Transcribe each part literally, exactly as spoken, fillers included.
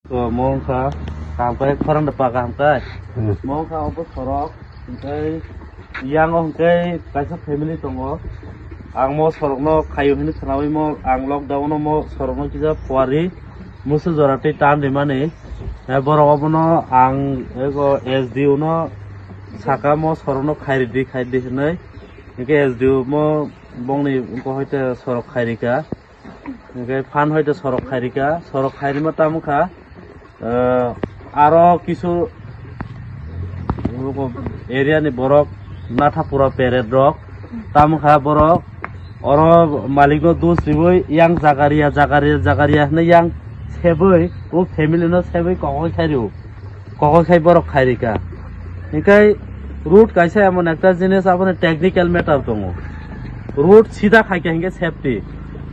To mo wngkha, kaham khe khorang da pa kaham khe. Hmm. Mo wngkha obo sorok, hwnkhe yang o hwnkhe kaisa family tongo. Ang mo sorokno khaio hinwi khwnawi mo, ang lockdown o mo sorokno kisa phuarwi musu jora twi tan rimani. Eh, borok obono ang ego S D O no saka mo sorokno khairidi, khairidi hinwi. Hwnkhe S D O mo bongni wngkha hoite sorok khairika. Hwnkhe phan hoite sorok khairika, sorok khairima tamo kha, eh, aro kisu area ni borok Nathapura peret rok tamo kha borok oro malik no dos riwi yang jagaria, jagaria, jagaria hinwi yang sebwi o family no sebwi kokoi khairw. Kokoi khai borok khairika. Hinkhe road kaisa emon ekta jinis, aboni technical matter tongo. Road sida khaikha hinkhe safety.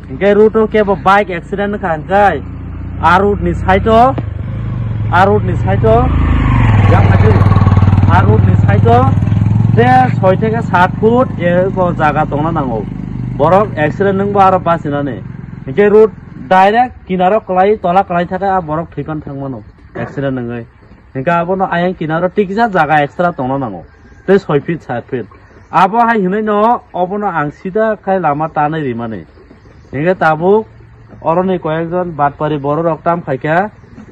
Hinkhe road o kebo bike accident wngkha hinkhe a road ni side o, a road ni side o, a road ni side o de soi theke sat foot eko jaga tongna nango. Borok accident wngbo aro bachinani. Hinkhe road direct kinaro kwlai, tola kwlai thaka a borok thwipan thangmano. Accident wngwi. Hinkhe abono ayang kinaro tikisa jaga extra tongna nango. Tei soi feet, sat feet. Abo hai hinwi no obono ang sida khai lama tanwi rimani. Hinkhe tabuk oroni koyekjon batpari bororok tam khaikha,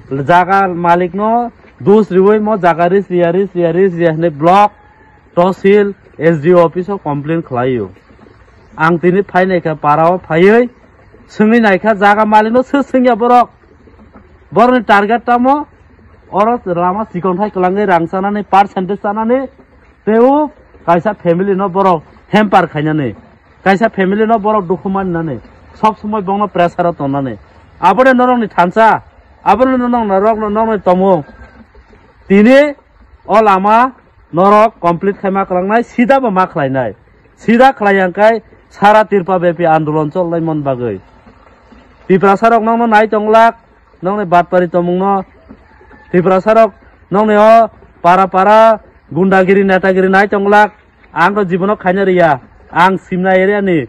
jaga malikno dos riwi mo jaga ris riya, ris riya, ris riya hinwi block, tosil, S D O office o complain khlaio. Ang tini phainai kha para o phaiwi swngwi naikha jaga malikno, sir swngya borok. Borokni target tamo oro lama chikon thai kwlangwi rang chanani, percentage chanani, tei o kaisa family no borok hamper khainani, kaisa family no borok dukhu maninani, sob somoi bongno pressure o tongnani. Aboni norokni thansa, aboni norokno, norokni tomung. Tini o lama norok complete khaima kwlangnai, sida bo ma khlainai. Sida khlai yang kai sara Tripura bepi andolon cholai mon bagwi. Tiprasa rok nokno nai tonglak, nokni batpari tomungno. Tiprasa rok nokni o para para gundagiri netagiri nai tonglak. Ang to jibono khaina riya. Ang Simna area ni.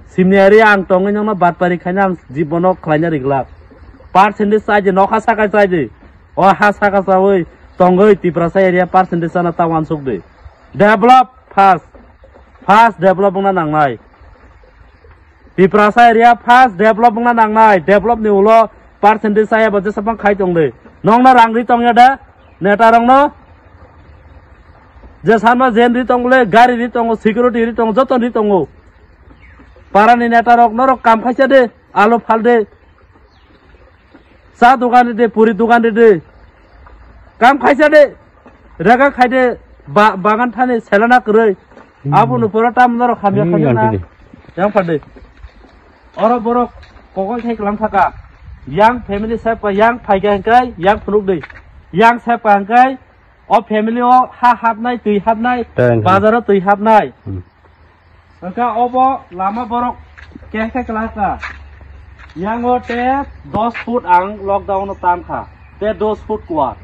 Simna area ang tongwi nokno batpari khaina ang jibono khlaina riglak. Percentage chai je nokha saka chai di. O ha saka chawi tongwi Tiprasa area percentage chana ta wansuk di. Develop first. First develop wngna nangnai. Tiprasa area first develop wngna nangnai. Develop ni ulo percentage chaya bo jesa bang khai tong di. Nokno rang ri tongya da? Neta rokno? Jesano jen ri tong le, gari ri tongo, security ri tongo, joto ri tongo. Para ni neta rok norok kam khaisa de, alo phal de. Cha dogan ride, puri dogan ride. Kam khaisa de. Rega khaide ba-, bagan thani selana kwrwi. Hmm. Abo no pura tam norok hamya Hmm, khaide na. Yang phade. Oro borok kokol thai kwlang thaka. Yang family sep ka, yang phaikha hwnkhe, yang phunuk de. Yang sep ka hwnkhe, o family o ha hapnai, twi hapnai, Teng. Bazar o twi hapnai. Hmm. Wngkha obo lama borok kehkhe kwlaka. Yango te dos foot ang lockdown o tangkha. Te dos foot kuwa.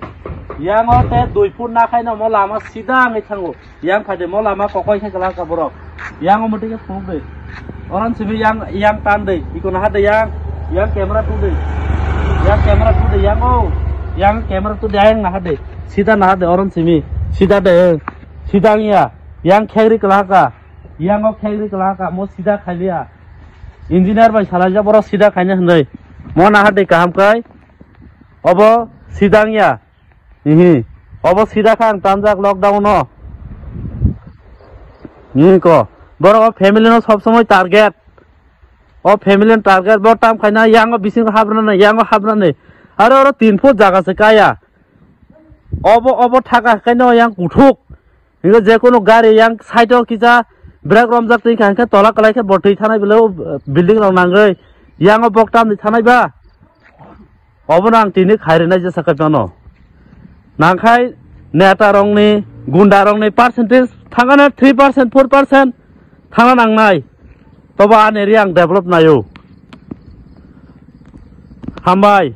Yango te dui foot nakhaino mo lama sida wngwi thango. Yang phaide mo lama kokoi khe kwlaka borok. Yango mwtwi khe phunuk de. Oran simi yang, yang tan de. Iko naha de yang. Yang camera tu de. Yang camera tu de yang o. Yang camera tu de yang naha de. Sida naha de oran simi. Sida de. Sida wngya. Yang khegri kwlaka. Yango khegri kwlaka, mo sida khailiya. Engineer bai salaijak, borok sida khaina hinwi. Mo naha de kaham kai. Obo sida wngya. Ihi. Obo sida kha ang tanjak lockdown o. Ihi ko. Borok o family no sob somoi target. O family ni target bo tam khaina yango bisingo habrana, yango habrani. Aro oro tin foot jaga se kaya. Obo, obo thaka khaino yang kuthuk. Hingke je kono gari yang side o kisa brake romjak twi kha, hingke tola kwlai khe bo twi thanai bwlai o building rok nangwi. Yang o bok tamni thanai ba? Obono ang tini khairwnai jesa khe phano. Nangkhai neta rokni, gunda rokni percentage thangana three percent, four percent thangna nangnai. Tobo ani area ang develop naio. Hambai.